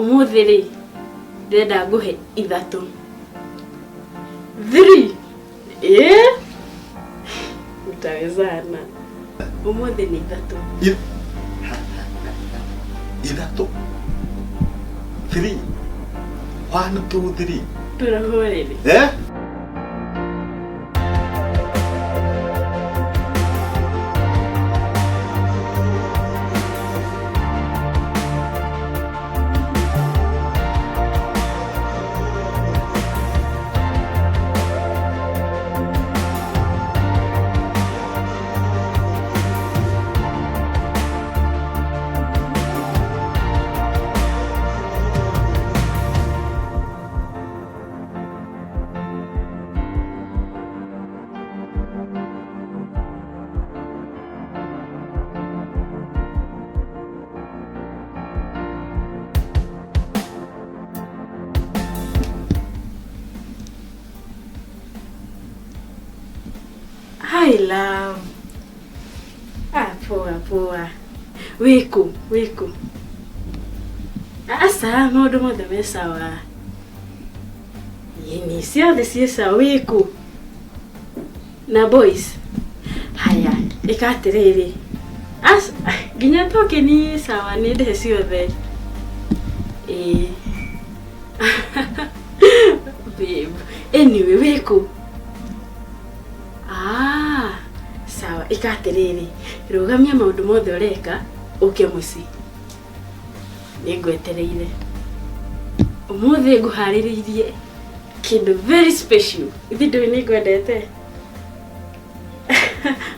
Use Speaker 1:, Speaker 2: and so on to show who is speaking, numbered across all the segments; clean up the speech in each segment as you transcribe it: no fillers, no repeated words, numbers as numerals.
Speaker 1: Ũmũthĩ rĩ, ndĩrenda ngũhe ithatũ. Three. Ĩĩ. Utawezana. Ũmũthĩ nĩ ithatũ.
Speaker 2: Ithatũ. Three. One, two, three.
Speaker 1: Tũrahũrĩre.
Speaker 2: Eh?
Speaker 1: Hi love. Ah, poa poa. Wĩkũ, wĩkũ. Aca, maũndũ mothe me sawa. Yeni, ciothe ciĩ sawa, wĩkũ. Na boys. Haya, ĩka atĩrĩrĩ. Aca, nginya tokeni sawa nĩ ndĩhe ciothe. Ĩĩ. Babe. Anyway, wĩkũ? Ah, sawa, ĩka atĩrĩrĩ, rũgamia maũndũ mothe ũreka, ũke mũciĩ. Nĩngwetereire. Ũmũthĩ ngũharĩrĩirie kĩndũ very special. Ithe ndũĩ nĩ ngwendete?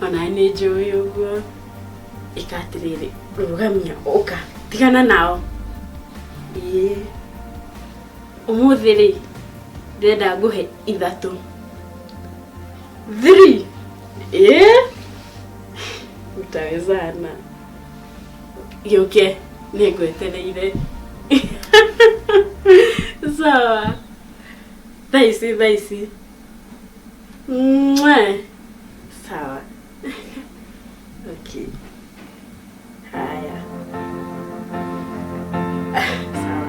Speaker 1: Ona nĩ njũĩ ũguo. Ĩka atĩrĩrĩ, rũgamia, ũka, tigana nao. Ĩĩ. Ũmũthĩ rĩ, ndĩrenda ngũhe ithatũ. Three. Ĩĩ. Utawezana. Gĩũke, nĩ ngwetereire. Sawa. Thaa ici, thaa ici. Mwah. Sawa. Okay. Haya. Sawa.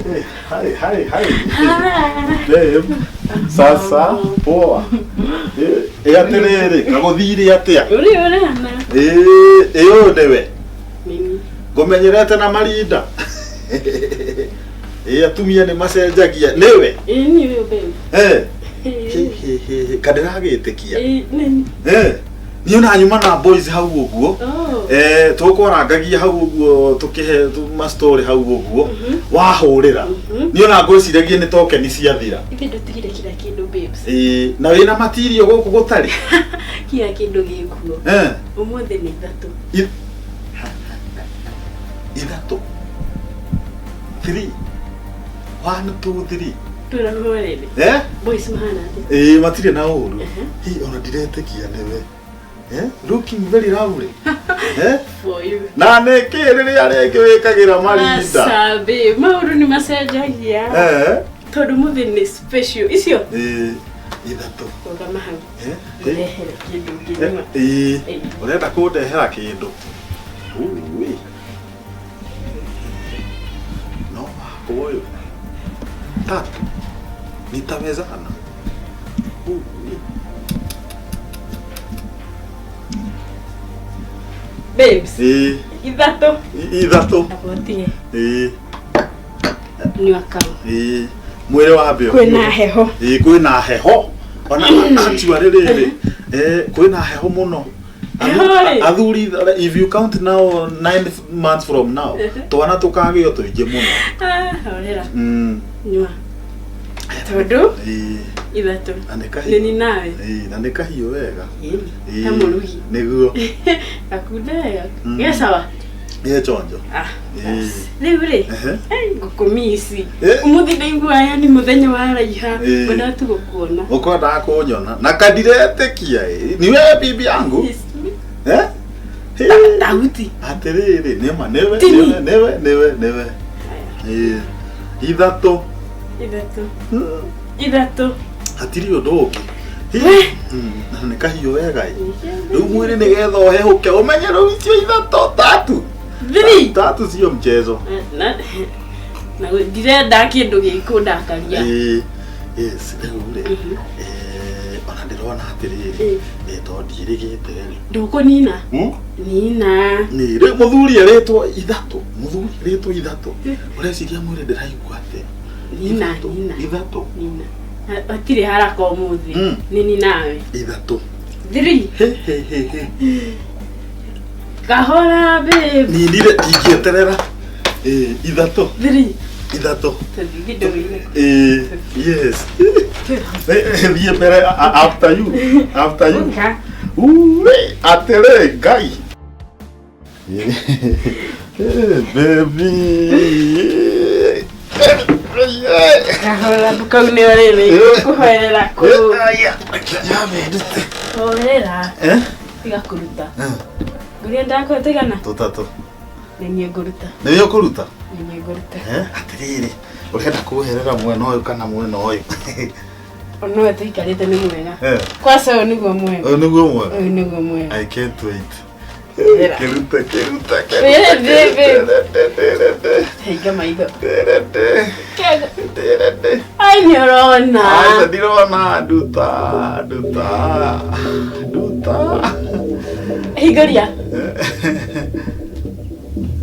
Speaker 2: Hey, hi, hi, hi. Babe. Sasa, poa. Ĩ atĩrĩrĩ, kagũthire atĩa?
Speaker 1: Ũrĩ ũrana.
Speaker 2: Ĩ ĩ ũyũ nĩwe.
Speaker 1: Nini.
Speaker 2: Ngũmenyerete na marinda. Ĩ atumia nĩ macenjagia. Nĩwe?
Speaker 1: Ĩ ni ũyũ babe.
Speaker 2: Eh. Hĩ, hĩ, hĩ, hĩ, Kandĩragĩtĩkia.
Speaker 1: Ĩ nini.
Speaker 2: Eh. Niĩ ona nyuma na boys hau ũguo.
Speaker 1: Oh.
Speaker 2: Eh, tũkwarangagia hau ũguo tũkĩhe mastori hau ũguo wahũrĩra niĩ ona ngwĩciragia nĩ tokeni ciathira.
Speaker 1: Ithe ndũtigire kila kĩndũ babes.
Speaker 2: Ĩĩ, na wĩna matirio gũkũ gũtarĩ.
Speaker 1: Kila kĩndũ gĩkuo.
Speaker 2: Eh,
Speaker 1: Ũmũthĩ nĩ ithatũ.
Speaker 2: Ithatũ. Three. One, two, three.
Speaker 1: Tũrahũrĩre.
Speaker 2: Eh?
Speaker 1: Boys mahana atĩa?
Speaker 2: Ĩĩ, matirĩ na ũru. Hi, ona ndiretĩkia nĩwe. Eh? Looking very lovely. Eh?
Speaker 1: For you.
Speaker 2: Na nĩ kĩ rĩrĩa rĩngĩ wĩkagĩra marinda?
Speaker 1: Aca babe, maũndũ nĩ macenjagia.
Speaker 2: Eh?
Speaker 1: Tondũ mũthĩ nĩ special. Icio
Speaker 2: Ĩĩ, ithatũ.
Speaker 1: rũgama hau.
Speaker 2: Eh?
Speaker 1: Ngũrehere kĩndũ ngĩnyua.
Speaker 2: Ĩĩ,
Speaker 1: Ĩĩ.
Speaker 2: ũrenda kũndehera kĩndũ. Ui. No wakwa ũyũ. Tatu. Nitawezana. Ui.
Speaker 1: Babes.
Speaker 2: Ĩĩ,
Speaker 1: Ithatũ.
Speaker 2: Ithatũ.
Speaker 1: Abotie.
Speaker 2: Ĩĩ,
Speaker 1: Nyua kau.
Speaker 2: ĩĩ. Mwĩrĩ wambe
Speaker 1: Kwĩna heho.
Speaker 2: Ĩĩ, kwĩna heho. Ona actually rĩrĩ, eh, kwĩna heho mũno.
Speaker 1: Rĩ.
Speaker 2: Athuri, if you count now 9 months from now, twana tũkagĩo tũingĩ mũno.
Speaker 1: Ah, horera. Nyua tondũ ithatũ
Speaker 2: Na nĩ
Speaker 1: nĩ
Speaker 2: kahiũ.
Speaker 1: ni nawe.
Speaker 2: Ĩĩ, na nĩ kahiũ wega. Ĩĩ,
Speaker 1: Ta mũrugi.
Speaker 2: Nĩguo.
Speaker 1: Gakunda wega. Ge sawa.
Speaker 2: Nĩ chonjo.
Speaker 1: Ah,
Speaker 2: Ĩĩ.
Speaker 1: rĩu rĩ, ngũkũmici. Ũmũthĩ ndaigua aya nĩ mũthenya wa raiha. Ngwendaga tu gũkuona.
Speaker 2: Ũkwendaga kũnyona na kandiretĩkia ĩ niwe bibi yangu.
Speaker 1: Yes.
Speaker 2: Eh?
Speaker 1: Tauti.
Speaker 2: Atĩrĩrĩ, nĩma nĩwe.
Speaker 1: Tini.
Speaker 2: Nĩwe, nĩwe, nĩwe, nĩwe. Ĩĩ. Ithatũ.
Speaker 1: Ithatũ. Ithatũ.
Speaker 2: Hatirĩ ũndũ ũngĩ. Hi. Na nĩ kahiũ wega ĩ. Rĩu mwĩrĩ nĩgetha ũhehũke ũmenye rĩu icio ithatũ tatu.
Speaker 1: Three.
Speaker 2: Tatu sio mchezo.
Speaker 1: Na ndirenda kĩndũ gĩkũndakaria.
Speaker 2: Ĩĩ. Yes, rĩu rĩ. Ona ndĩrona atĩrĩrĩ. Tondũ ndiĩrĩgĩte rĩ.
Speaker 1: Ndũkũnina. Nina.
Speaker 2: Nĩ rĩu mũthuri erĩtwo ithatũ. Mũthuri erĩtwo ithatũ. Ũreciria mwĩrĩ ndĩraigua atĩa?
Speaker 1: Nina.
Speaker 2: Ithatũ.
Speaker 1: Nina.
Speaker 2: Ithatũ.
Speaker 1: Nina. Hatirĩ haraka ũmũthĩ. Nĩ ni nawe.
Speaker 2: Ithatũ.
Speaker 1: Three.
Speaker 2: He he he he.
Speaker 1: Kahora babe.
Speaker 2: Ninire ndingĩeterera. Ĩĩ, ithatũ.
Speaker 1: Three.
Speaker 2: Ithatũ.
Speaker 1: Tũthiĩ kĩndũ-inĩ.
Speaker 2: Ĩĩ, yes. Thiĩ mbere after you. After you.
Speaker 1: Ũka.
Speaker 2: Uwe, atĩrĩ Ngai. Baby.
Speaker 1: Kahora ndũkaune rĩrĩ. Kũhorera kũu. Horera.
Speaker 2: Eh?
Speaker 1: Tiga kũruta. Ngũria ndakũhe tũigana?
Speaker 2: Tũtatũ.
Speaker 1: Nĩ niĩ ngũruta.
Speaker 2: Nĩwe ũkũruta?
Speaker 1: Nĩ niĩ ngũruta.
Speaker 2: Eh, atĩrĩrĩ, ũrenda kũherera mwena ũyũ kana mwena ũyũ?
Speaker 1: Ona ũyũ tũikarĩte nĩ mwega.
Speaker 2: Eh,
Speaker 1: Kwaca ũyũ nĩguo mwega.
Speaker 2: ũyũ nĩguo mwega.
Speaker 1: Ũyũ nĩguo mwega.
Speaker 2: I can't wait.
Speaker 1: Hera.
Speaker 2: Kĩrute, kĩrute,
Speaker 1: Wĩre,
Speaker 2: kĩrute.
Speaker 1: babe. Hinga maitho.
Speaker 2: Ndĩrende,
Speaker 1: Kego.
Speaker 2: ndĩrende.
Speaker 1: Ai nĩ ũrona.
Speaker 2: Aca ndirona, nduta, nduta, nduta.
Speaker 1: Hingũria.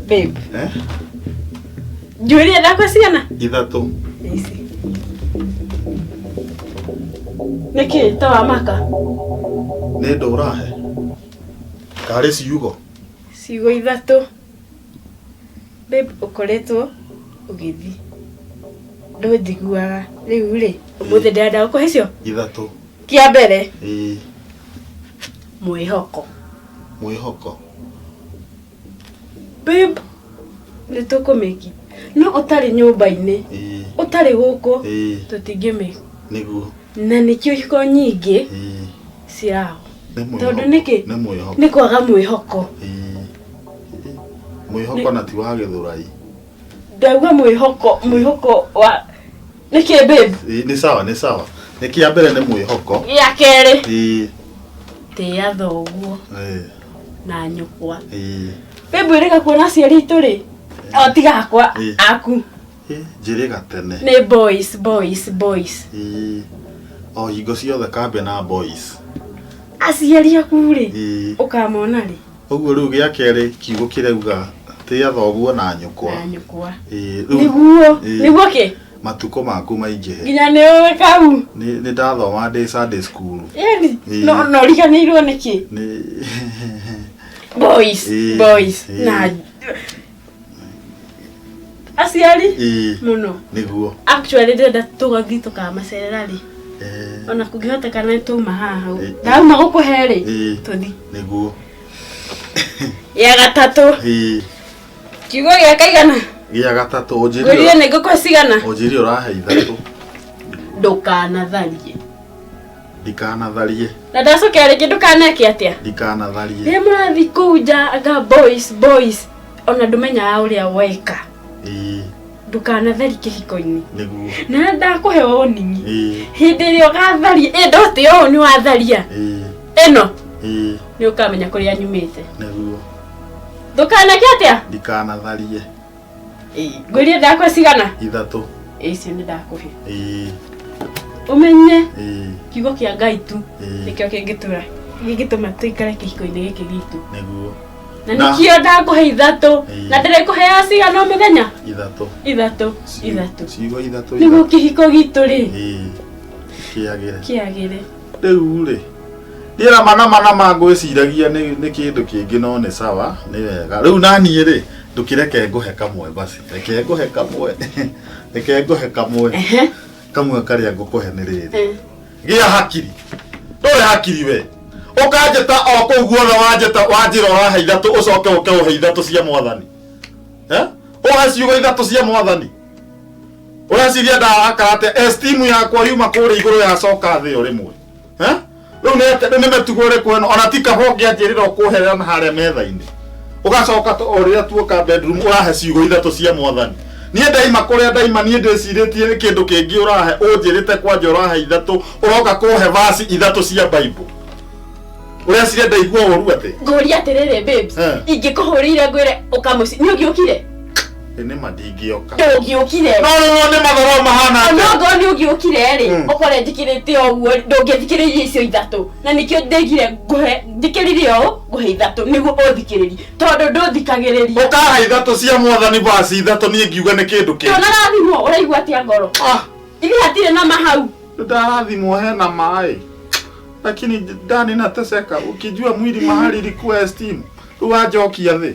Speaker 1: Babe.
Speaker 2: Eh?
Speaker 1: Njuĩrĩ ndakwa cigana?
Speaker 2: Ithatũ.
Speaker 1: Ici. Nĩkĩ ta wa maka?
Speaker 2: Nĩ ndũ ũrahe? Karĩ ciugo?
Speaker 1: Ciugo ithatũ. Babe ũkoretwo ũgĩthiĩ. Ndũnjiguaga. Rĩu rĩ, ũmũthĩ ndĩrenda gũkũhe cio.
Speaker 2: Ithatũ.
Speaker 1: Kĩa mbere,
Speaker 2: Ĩĩ,
Speaker 1: mwĩhoko.
Speaker 2: mwĩhoko.
Speaker 1: Babe, nĩ tũkũmĩki. No ũtarĩ nyũmba-inĩ,
Speaker 2: Ĩĩ,
Speaker 1: ũtarĩ gũkũ,
Speaker 2: ĩĩ,
Speaker 1: tũtingĩmĩka.
Speaker 2: nĩguo.
Speaker 1: Na nĩkĩo ihiko nyingĩ
Speaker 2: Ĩĩ,
Speaker 1: ciragwo.
Speaker 2: nĩ mwĩhoko.
Speaker 1: Tondũ nĩkĩ?
Speaker 2: Nĩ mwĩhoko.
Speaker 1: Nĩ kwaga mwĩhoko.
Speaker 2: Ĩĩ. Mwĩhoko na ti wa gĩthũrai.
Speaker 1: Ndauga mwĩhoko, mwĩhoko wa nĩkĩ babe?
Speaker 2: Ĩĩ, nĩ sawa, nĩ sawa. Nĩ kĩa mbere nĩ mwĩhoko.
Speaker 1: Gĩa kerĩ,
Speaker 2: Ĩĩ,
Speaker 1: tĩĩa thoguo
Speaker 2: ĩĩ,
Speaker 1: na nyũkwa.
Speaker 2: ĩĩ.
Speaker 1: Babe wĩrĩga kuona aciari aitũ rĩ, o tiga akwa, aku
Speaker 2: Ĩĩ, njĩrĩga tene.
Speaker 1: nĩ boys, boys, boys.
Speaker 2: Ĩĩ. O hingo ciothe kambe na boys.
Speaker 1: Aciari aku rĩ,
Speaker 2: Ĩĩ.
Speaker 1: ũkamona rĩ
Speaker 2: Ũguo rĩu gĩa kerĩ kiugo kĩrauga tĩĩa thoguo na nyũkwa.
Speaker 1: na nyũkwa.
Speaker 2: Ĩĩ, rĩu
Speaker 1: Nĩguo,
Speaker 2: Ĩĩ.
Speaker 1: nĩguo kĩ?
Speaker 2: Matukũ maku maingĩhe.
Speaker 1: Nginya nĩ ũĩ kau.
Speaker 2: Nĩ ndathoma ndĩ Sunday school.
Speaker 1: Ĩni,
Speaker 2: Ĩĩ.
Speaker 1: no no riganĩirwo nĩkĩ?
Speaker 2: Nĩ
Speaker 1: Boys,
Speaker 2: Ĩĩ.
Speaker 1: boys
Speaker 2: Ĩĩ.
Speaker 1: na aciari
Speaker 2: Ĩĩ,
Speaker 1: mũno.
Speaker 2: nĩguo.
Speaker 1: Actually ndĩrenda tũgathiĩ tũkamacerera rĩ.
Speaker 2: Ĩĩ,
Speaker 1: Ona kũngĩhoteka nĩ twauma haha hau.
Speaker 2: Ĩĩ.
Speaker 1: Ndauma gũkũhe rĩ,
Speaker 2: Ĩĩ.
Speaker 1: tũthiĩ.
Speaker 2: Nĩguo.
Speaker 1: Ya gatatũ,
Speaker 2: Ĩĩ,
Speaker 1: kiugo gĩa kaigana.
Speaker 2: gĩa gatatũ
Speaker 1: Ngũrire
Speaker 2: ũnjĩrie
Speaker 1: nĩ ngũkũhe cigana.
Speaker 2: ũnjĩrie ũrahe ithatũ.
Speaker 1: Ndũkanatharie.
Speaker 2: Ndikanatharie.
Speaker 1: Na ndacokera rĩngĩ ndũkaneke atĩa?
Speaker 2: Ndikanatharie.
Speaker 1: Rĩrĩa mũrathiĩ kũu nja anga boys, boys, ona ndũmenyaga ũrĩa weka.
Speaker 2: Ĩĩ,
Speaker 1: Ndũkanatharie kĩhiko-inĩ.
Speaker 2: nĩguo.
Speaker 1: Na ndakũhe warning.
Speaker 2: Ĩĩ,
Speaker 1: Hĩndĩ ĩrĩa ũgatharia, ĩ ndotĩ ũũ nĩ watharia.
Speaker 2: ĩĩ,
Speaker 1: Ĩno
Speaker 2: ĩĩ,
Speaker 1: nĩ ũkamenya kũrĩa nyumĩte.
Speaker 2: nĩguo.
Speaker 1: Ndũkaneke atĩa?
Speaker 2: Ndikanatharie.
Speaker 1: Ngwĩrire ndakũhe cigana?
Speaker 2: Ithatũ.
Speaker 1: Icio nĩ ndakũhe.
Speaker 2: Ĩĩ,
Speaker 1: Ũmenye
Speaker 2: ĩĩ,
Speaker 1: kiugo kĩa Ngai tu
Speaker 2: ĩĩ,
Speaker 1: nĩkĩo kĩngĩtũra kĩngĩtũma tũikare kĩhiko-inĩ gĩkĩ gitũ.
Speaker 2: nĩguo.
Speaker 1: Na nĩkĩo ndakũhe ithatũ.
Speaker 2: Ĩĩ.
Speaker 1: Na ndĩrĩkũheaga cigana o mũthenya?
Speaker 2: Ithatũ.
Speaker 1: Ithatũ, ithatũ.
Speaker 2: Ciugo ithatũ.
Speaker 1: Nĩguo kĩhiko gitũ rĩ
Speaker 2: Ĩĩ, kĩagĩre.
Speaker 1: kĩagĩre.
Speaker 2: Rĩu rĩ, Niĩ nama nama nama ngwĩciragia nĩ kĩndũ kĩngĩ no nĩ sawa, nĩ wega. Rĩu naniĩ rĩ, ndũkĩreke ngũhe kamwe basi. Reke ngũhe kamwe. Reke ngũhe kamwe. Kamwe karĩa ngũkũhe nĩ rĩrĩ. Gĩa hakiri. Ndũrĩ hakiri we. Ũkanjĩta o kũu guothe wanjĩta wanjĩra ũrahe ithatũ ũcoke ũke ũhe ithatũ cia mwathani. Eh? Ũhe ciugo ithatũ cia mwathani. Ũreciria ndarakara atĩa? Esteem yakwa yuma kũrĩa igũrũ yacoka thĩ o rĩmwe. Eh? Rĩu nĩ atĩa nĩ mĩtugo ĩrĩkũ ĩno? Ona ti kaba ũngĩanjĩrĩra ũkũherera na harĩa metha-inĩ. Ũgacoka o rĩrĩa tuoka bedroom ũrahe ciugo ithatũ cia mwathani. Niĩ ndaima kũrĩa ndaima niĩ ndĩcirĩtie nĩ kĩndũ kĩngĩ ũrahe ũnjĩrĩte kwanja ũrahe ithatũ ũroka kũhe verse ithatũ cia Bible. Ũreciria ndaigua ũru atĩ?
Speaker 1: Ngũria atĩrĩrĩ babes, ingĩkũhũrĩire ngwĩre ũka mũciĩ, nĩ ũngĩũkire?
Speaker 2: Ĩ nĩ ma ndingĩoka.
Speaker 1: Ndũngĩũkire.
Speaker 2: No no nĩ matharau mahana atĩa?
Speaker 1: Onokorwo nĩ ũngĩũkire rĩ, ũkore njĩkĩrĩte ũguo ndũngĩthikĩrĩria icio ithatũ. Na nĩkĩo ndaigire ngũhe njĩkĩrire ũũ ngũhe ithatũ nĩguo ũthikĩrĩrie tondũ ndũthikagĩrĩria.
Speaker 2: Ũkahe ithatũ cia mwathani verse ithatũ niĩ ngiuga nĩ kĩndũ kĩngĩ.
Speaker 1: Ndũnarathimwo ũraigua atĩa ngoro?
Speaker 2: Ah.
Speaker 1: Ithe hatirĩ na mahau.
Speaker 2: Ndarathimwo hena maĩ. Lakini ndani nateseka ukijua mwili mahali ilikuwa esteem. Rĩu wanjokia thĩ.